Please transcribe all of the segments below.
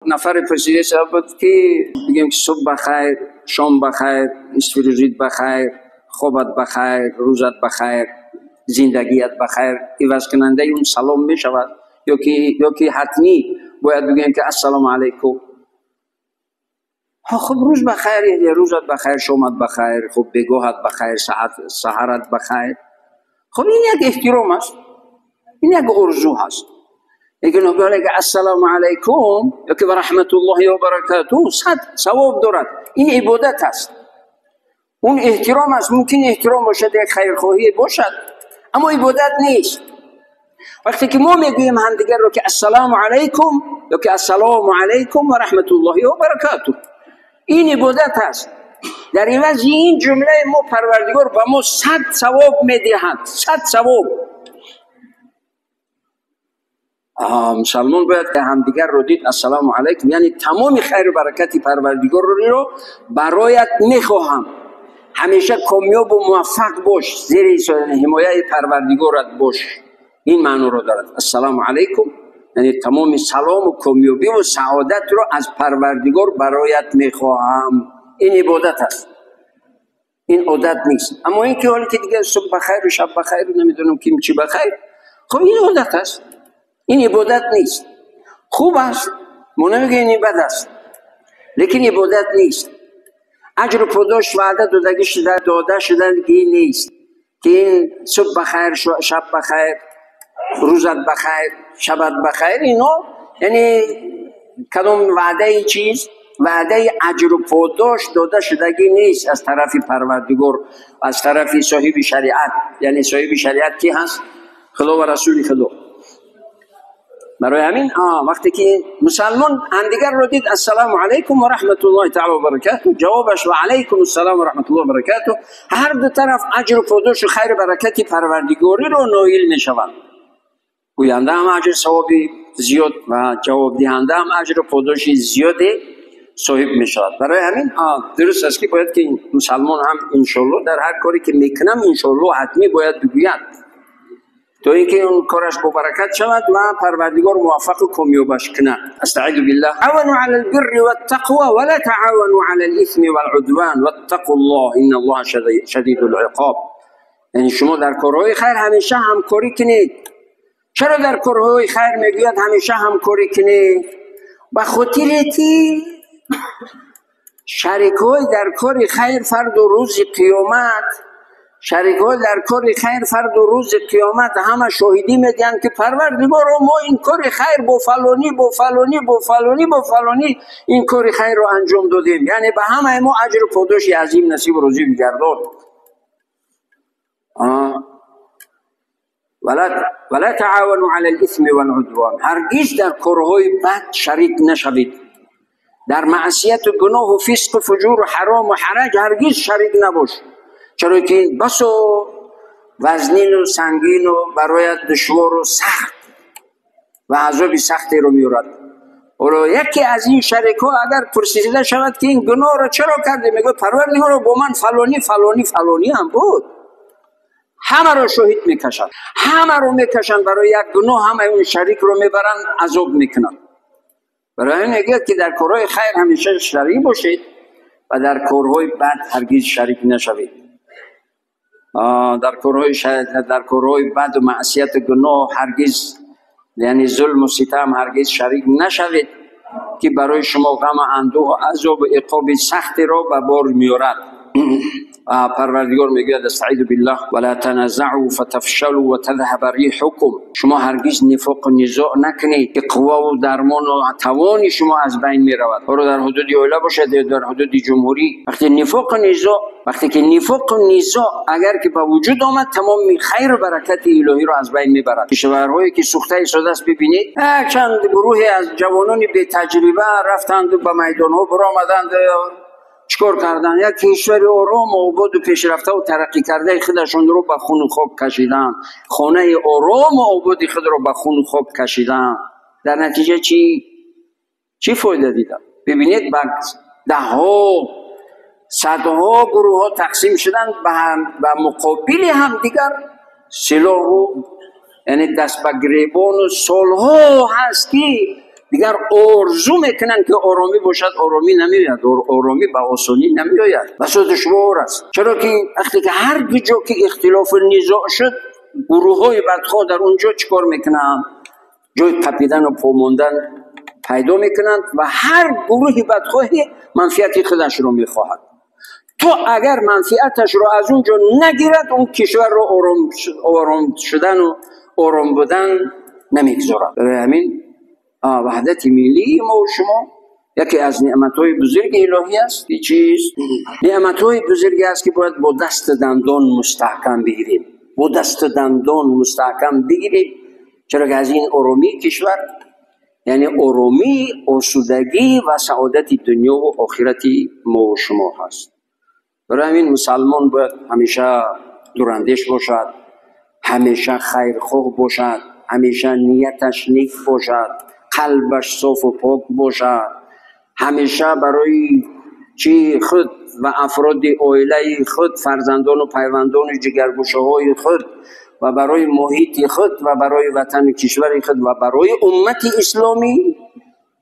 Нафаре пурсида буд, ки бигем, ки субҳ бахайр, шом бахайр, нисфи рӯзит бахайр, хобат бахайр, рӯзат бахайр, зиндагият бахайр, ивазкунандаи он салом мешавад ё ки ҳатмӣ бояд бигӯем, ки ассалому алайкум? Хуб, рӯз бахайр, рӯзат бахайр, шомат бахайр, хуб, бегоҳат бахайр, саҳарат бахайр. Хуб, ин як эҳтиром аст, ин як орзу ҳаст. Лекин ки ассалому алайкум ёки ва раҳматуллоҳи ва баракатуҳ 100 савоб дорад. Ин ибодат аст. Он эҳтиром аст, мумкин эҳтиром бошад, як хайрхоҳӣ бошад, аммо ибодат нест. Вақте ки мо мегӯем ҳамдигарро, ки ассалому алайкум ёки ассалому алайкум ва раҳматуллоҳи ва баракатуҳ, ин ибодат аст. Дар ивази ин ҷумлаи мо Парвардигор ба мо 100 савоб медиҳад, 100 савоб. Мусалмон бояд ки ҳамдигарро дид, ассалому алайкум, яъне тамоми хайру баракати Парвардигорро бароят мехоҳам, ҳамеша комёбу муваффақ бош, зери ҳимояи Парвардигорат бош. Ин маъноро дорад ассалому алайкум, яъне тамоми салому комёбиву саодатро аз Парвардигор бароят мехоҳам. Ин ибодат аст, ин одат нест. Аммо ин ки ҳоле ки дигар субҳ бахайру шаб бахайру намедонам ким чӣ бахайр, хуб, ин одат аст, ин ибодат нест. Хуб аст, мо намегӯем ин бад аст, лекин ибодат нест. Аҷру подош ваъда додагӣ шуда, дода шудагӣ нест, ки ин субҳ бахайр, шаб бахайр, рӯзат бахайр, шабат бахайр, ино яъне кадом ваъдаи чиз, ваъдаи аҷру подош дода шудагӣ нест аз тарафи Парвардигор, аз тарафи соҳиби шариат. Яъне соҳиби шариат ки ҳаст? Худо ва Расули Худо. Барои ҳамин, вақте ки мусалмон ҳамдигарро дид, ассалому алайкум ва раҳматуллоҳи таала ва баракатуҳ, ҷавобаш ва алайкум ассалом ва раҳматуллоҳи ва баракатуҳ, ҳар ду тараф аҷру подошу хайру баракати Парвардигориро ноил мешаванд. Гӯянда ҳам аҷру савоби зиёд ва ҷавобдиҳанда ҳам аҷру подоши зиёде соҳиб мешавад. Барои ҳамин, дуруст аст, ки бояд ки мусалмон ҳам иншоалло дар ҳар коре ки мекунам, иншоалло ҳатмӣ бояд бигӯяд, то ин ки он кораш бобаракат шавад ва Парвардигор муваффақу комёбаш кунад. Астаизу биллаҳ: تعاونوا على البر والتقوى ولا تعاونوا على الإثم والعدوان واتقوا الله إن الله شديد العقاب. یعنی شما در کارهای خیر همیشه همکاری کنید. چرا در کارهای خیر میگوید همیشه همکاری کنید؟ به خاطر که شریک‌های در کار خیر فرد و روز قیامت، شریک‌ها در کار خیر فرد و روز قیامت همه شاهدی میدهند که پروردگار، ما این کار خیر با فلانی، با فلانی، با فلانی، با فلانی این کار خیر رو انجام دادیم. یعنی به همه ما اجر و پاداش عظیم نصیب روزی بگردان. ولا تعاونوا على الاثم والعدوان، هرگز در کارهای بد شریک نشوید. در معصیت و گناه و فسق و فجور و حرام و حرج هرگز شریک نباش، چرا که این بسا وزنین و سنگین و برایت دشوار و سخت و عذاب سختی رو میورد. حالا یکی از این شریک ها اگر پرسیده شود که این گناه رو چرا کردی، میگه پروردگار، با من فلانی، فلانی، فلانی هم بود. همه رو شاهد میکشن، همه رو میکشن. برای یک گناه همه اون شریک رو میبرن، عذاب میکنن. برای این میگه که در کارهای خیر همیشه شریک باشید و در کارهای بد هرگز شریک نشوید. در کارهای بد و معصیت و گناه هرگز، یعنی ظلم و ستم، هرگز شریک نشوید که برای شما غم و اندوه و عذاب و عقاب سختی را به بار میارد. پروردگار میگوید: استعیذ بالله ولا تنازعوا فتفشلوا وتذهب ريحكم. شما هرگز نفاق و نزاع نکنید که قوا و درمان و توان شما از بین میرود. برو در حدود عائله باشد یا در حدود جمهوری، وقتی که نفاق و نزاع اگر که به وجود آمد، تمام خیر و برکت الهی رو از بین میبرد. کشورهایی که سوخته ایستاده است ببینید، چند گروهی از جوانان بی تجربه رفتند و به میدان ها برآمدند. چیکار کردن؟ یک کشور آرام و آباد و پیشرفته و ترقی کرده خودشون رو به خون و خاک کشیدن. خانه آرام و آباد خود رو به خون و خاک کشیدن. در نتیجه چی فایده دیدن؟ ببینید، بعد ده ها، صدها گروه ها تقسیم شدن، به مقابل هم دیگر سلاح و یعنی دست به گریبان و سالها هست که Дигар орзу мекунанд, ки оромӣ бошад, оромӣ намеояд. Оромӣ ба осонӣ намеояд, басо душвор аст. Чаро ки вақте ки ҳар ҷо ки ихтилофу низоъ шуд, гурӯҳҳои бадхоҳ дар он ҷо чӣ кор мекунанд? Ҷои қапидану помондан пайдо мекунанд ва ҳар гурӯҳи бадхоҳе манфиати худашро мехоҳад. То агар манфиаташро аз он ҷо нагирад, он кишварро ором шудану ором будан намегузорад. Барои ҳамин ваҳдати миллии мо шумо яке аз неъматҳои бузурги илоҳӣ аст. Ки чиз? Неъматҳои бузурге аст, ки бояд бо дасту дандон мустаҳкам бигирем, бо дасту дандон мустаҳкам бигирем. Чаро ки аз ин оромии кишвар, яъне оромӣ, осудагӣ ва саодати дунёву охирати мо шумо ҳаст. Барои ҳамин мусалмон бояд ҳамеша дурандеш бошад, ҳамеша хайрхоҳ бошад, ҳамеша нияташ нек бошад, қалбаш софу пок бошад, ҳамеша барои чӣ худ ва афроди оилаи худ, фарзандону пайвандону ҷигаргӯшаҳои худ ва барои муҳити худ ва барои ватану кишвари худ ва барои уммати исломӣ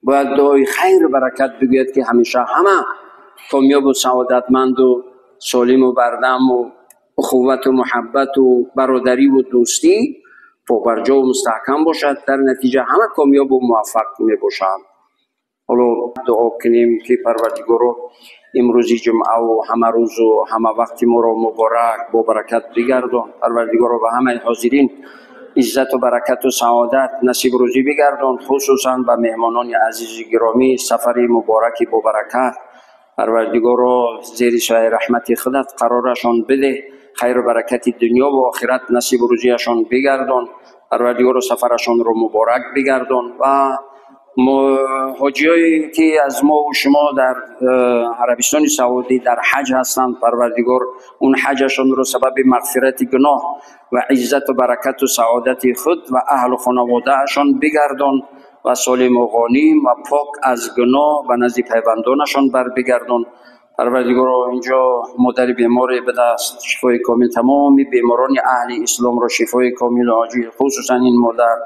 бояд дуои хайру баракат бигӯяд, ки ҳамеша ҳама комёбу саодатманду солиму бардаму ухуввату муҳаббату бародариву дӯстӣ побарҷову мустаҳкам бошад. Дар натиҷа ҳама комёбу муваффақ мебошанд. Ҳоло дуо кунем, ки Парвардигоро имрӯзи ҷумъаву ҳама рӯзу ҳама вақти моро муборак, бо баракат бигардон. Парвардигоро ба ҳамаи ҳозирин иззату баракату саодат насиб рӯзӣ бигардон, хусусан ба меҳмонони азизи гиромӣ сафари мубораки бобаракат. Парвардигоро зери сояи раҳмати худат қарорашон бидеҳ, хайру баракати дунё ва охират насибу рӯзиашон бигардон. Парвардигоро сафарашонро муборак бигардон ва ҳоҷиёе ки аз мо шумо дар Арабистони Саудӣ дар ҳаҷ ҳастанд, Парвардигор он ҳаҷашонро сабаби мағфирати гуноҳ ва иззату баракату саодати худ ва аҳлу хонаводаашон бигардон ва солиму ғоним ва пок аз гуноҳ ба назди пайвандонашон барбигардон. Парвардигоро инҷо модари беморе бидааст, шифои комил тамоми беморони аҳли исломро шифои комилу оҷил, хусусан ин модар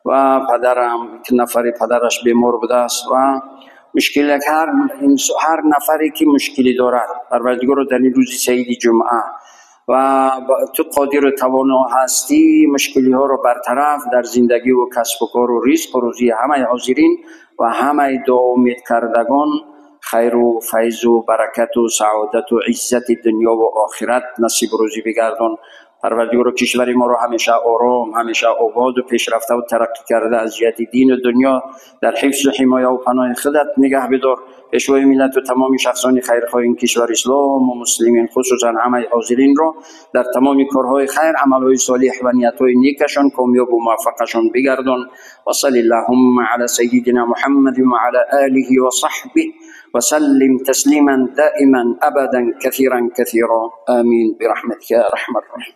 ва падарам, ки нафари падараш бемор будааст ва мушкил ҳар нафаре ки мушкилӣ дорад, Парвардигоро дар ин рӯзи саиди ҷумъа ва ту қодиру тавоно ҳастӣ, мушкилиҳоро бартараф дар зиндагиву касбу кору ризқу рӯзии ҳамаи ҳозирин ва ҳамаи дуоумедкардагон хайру файзу баракату саодату иззати дунёву охират насибу рӯзӣ бигардон. Парвардигоро кишвари моро ҳамеша ором, ҳамеша ободу пешрафтаву тараққӣ карда аз ҷиҳати дину дунё дар ҳифзу ҳимояву паноҳи худат нигаҳ бидор. Пешвои миллату тамоми шахсони хайрхоҳи ин кишвар ислому муслимин, хусусан ҳамаи ҳозиринро дар тамоми корҳои хайр, амалҳои солиҳ ва ниятҳои некашон комёбу муваффақашон бигардон. Ва салли аллаҳумма ала саййидина Муҳаммадин ва ала олиҳи ва саҳбиҳи ва саллим таслиман даиман абадан касиран касира. Амин бирахматика я арҳамар роҳимин.